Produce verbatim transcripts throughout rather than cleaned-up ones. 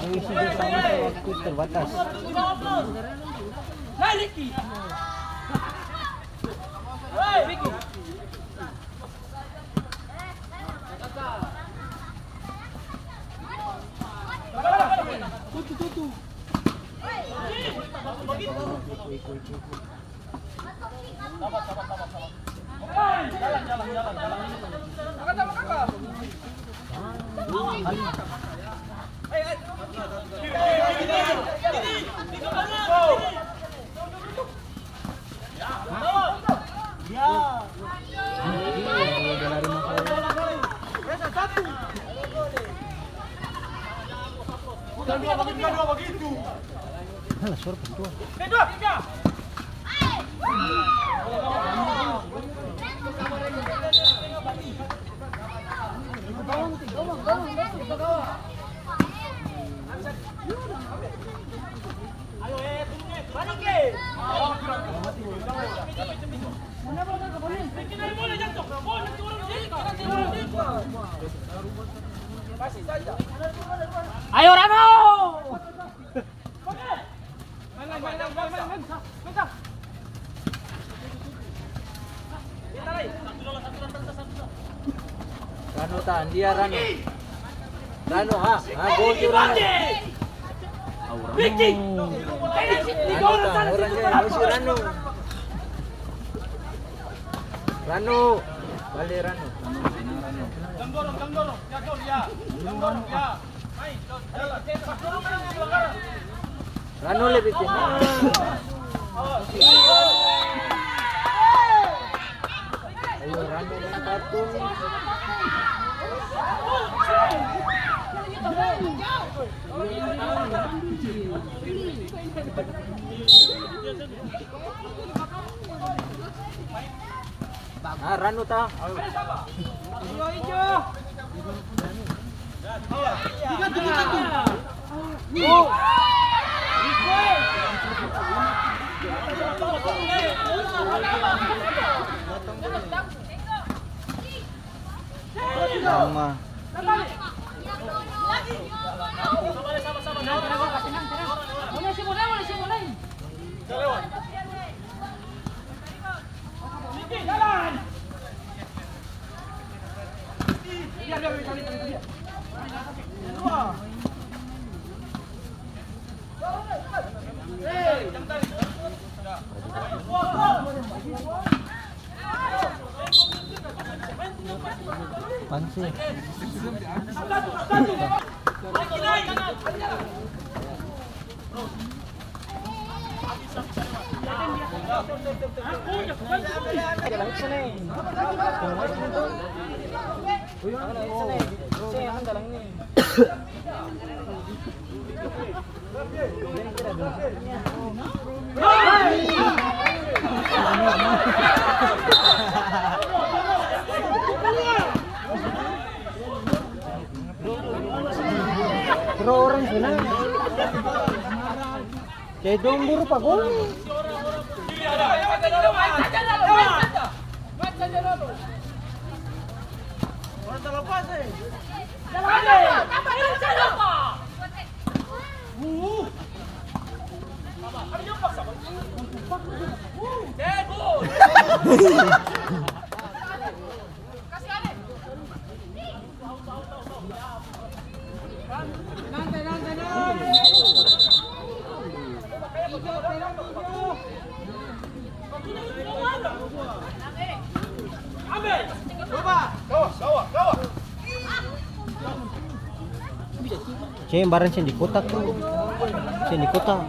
Mengisi bersama waktu terbatas. Alah, suara pentua. Ayo, Rano! Rano tahan dia, Rano. Rano, ha, ha, gol tu, Rano. Rano tahan, orang dia emosi, Rano. Rano, bale, Rano. Rano lebe tenang. Ayo, Rano lompat tu. Ah, Rano ta. Mama. Apaan sih? Bro, orang sana. Jadi dong buru pa gol. Seng, barang seng di kotak tu. Seng di kotak.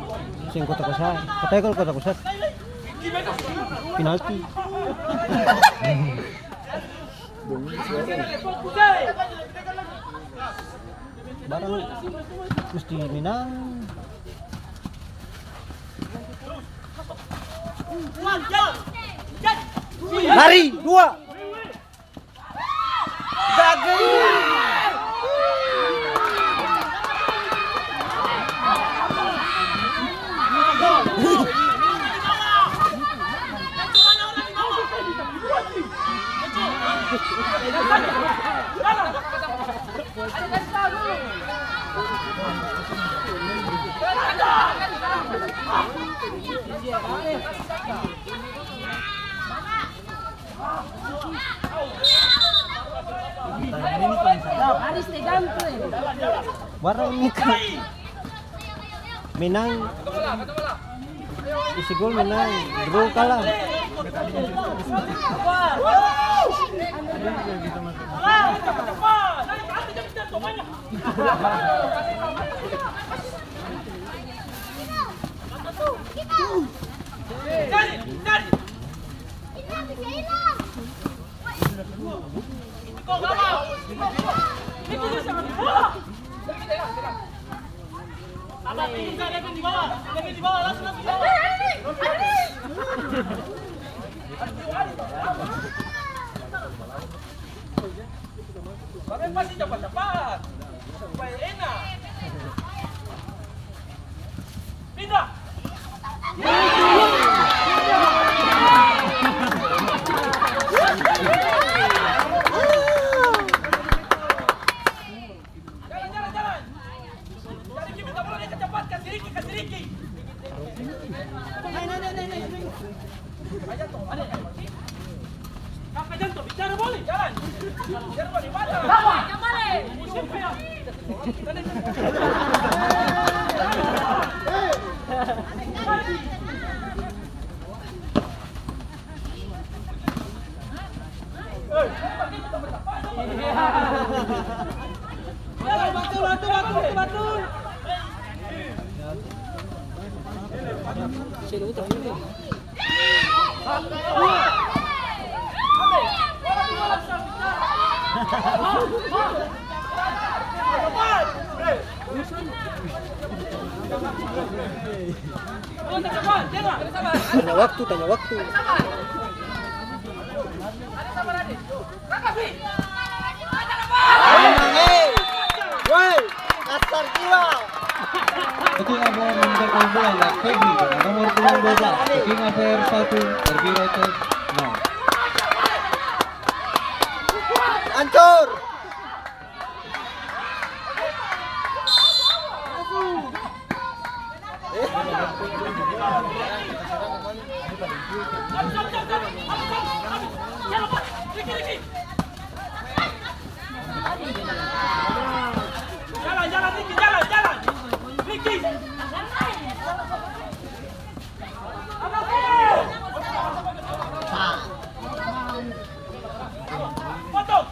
Seng kotak kosa. Katanya kalo kotak kosa. Penalti. Barang musti menang. Lari, dua. Barang ini kan menang, isi gol menang, draw kalah. Pasti capat-capat supaya enak. Pindah. Jalan, jalan, jalan. Kasih Riki minta bola, dia cepat. Kasih Riki, kasih Riki. Naik, naik, naik, naik, naik. Kakak Janto, bicara boleh. Jalan. Bicara boleh, baca. Apa? Musim kayak. Tanya waktu, tanya waktu. Woi, kasar jiwa. Shooting affair memenangkan bola, Febri, nomor punggung dua belas. Shooting affair satu, R B Rotes nol. Hancur. Jalan, jalan, Riki, jalan, jalan. Riki. Potong.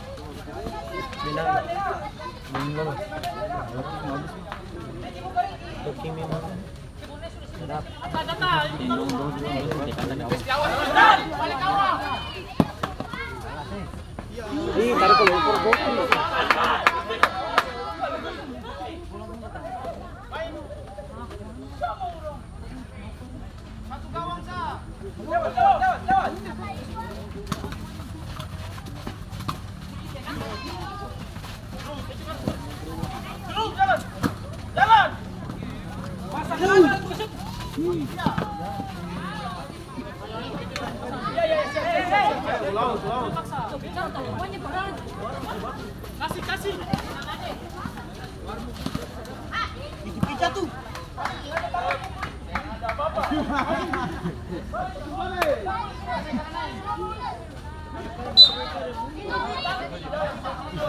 Kasih, kasih. Itu pizza tuh.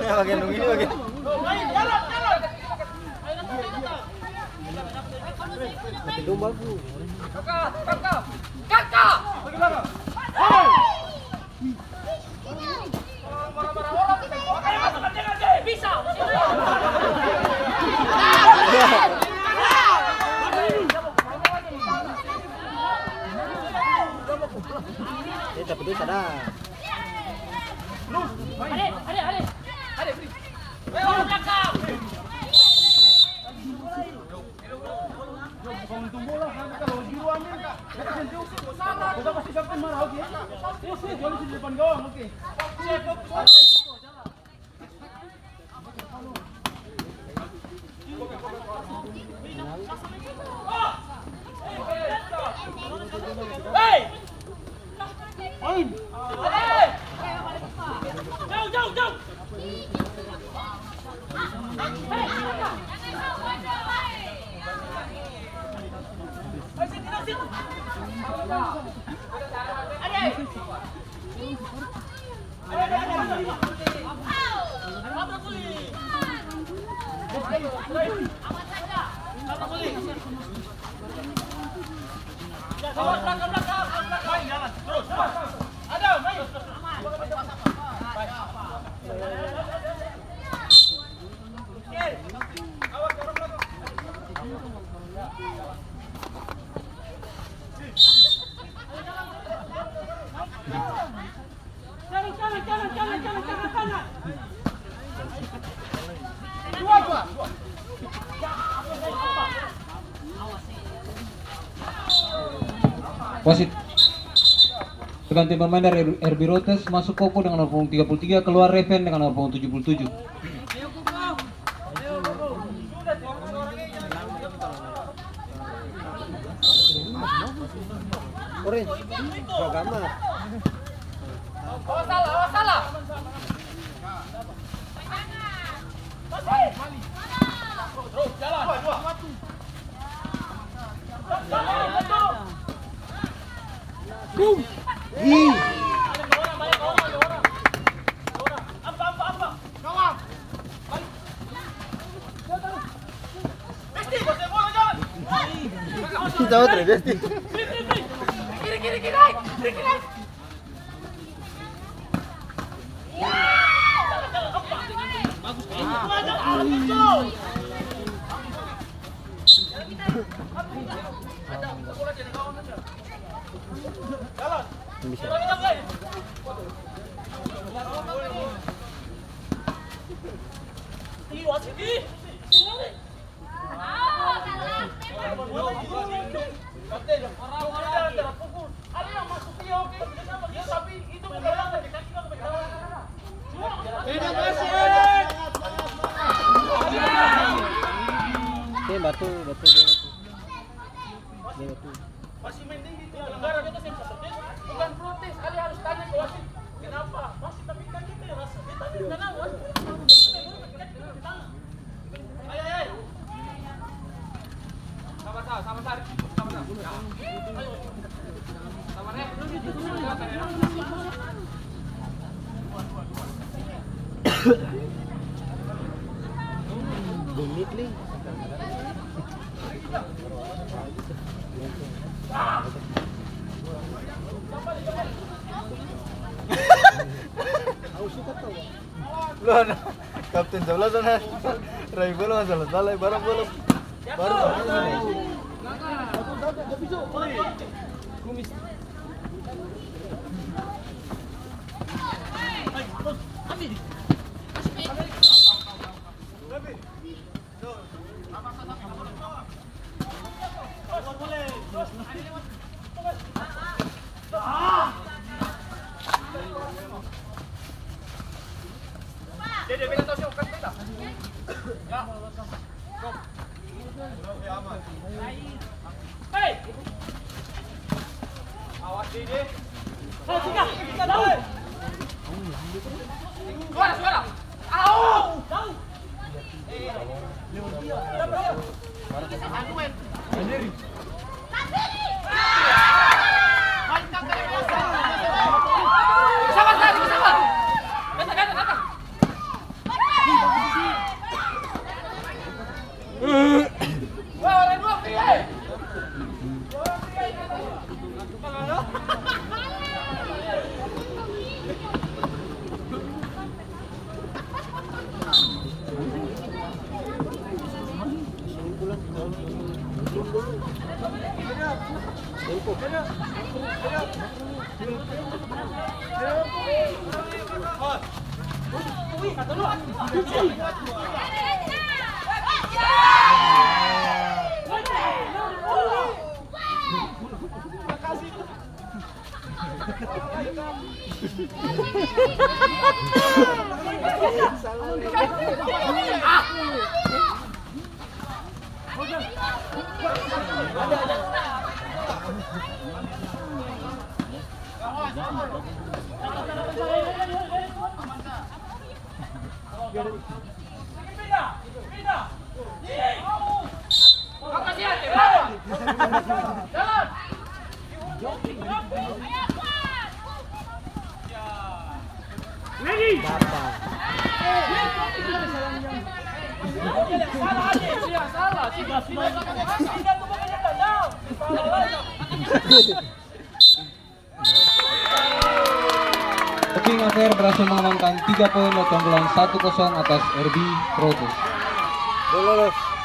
Ya, bagian dong ini bagian. Mati dong bagus. Kakak, kakak, kakak. Eh, tapi dia sadar. Wasit. Ganti pemain dari R B Rotes, masuk Koko dengan nomor punggung tiga puluh tiga, keluar Reven dengan nomor punggung tujuh puluh tujuh. Orange. Gua gambar. Ih. Kita mau terus, Besti. Bisa. Oke, batul, batul, dia batul. Dia batul. Masih mending di penyelenggara, beta seng bisa protes. Bukan protes, ale harus tanya ke wasit. Kenapa? Wasit tapi kan kita yang rasa. Dia tanya, "Kenapa?" Wasit kan kita yang tanya. Ai, ai, ai. Sabar, sabar, sabar, sabar. Sabar, sabar. Ya. Ayo. Sabar, ya. Genit, Li. Belum, kapten sebelas sana. Rai bola masalah salah, barang bola. Baru. Suara, suara. Au! Oping Afer berhasil mengamankan tiga poin lewat keunggulan satu kosong atas R B Protos. Lolos.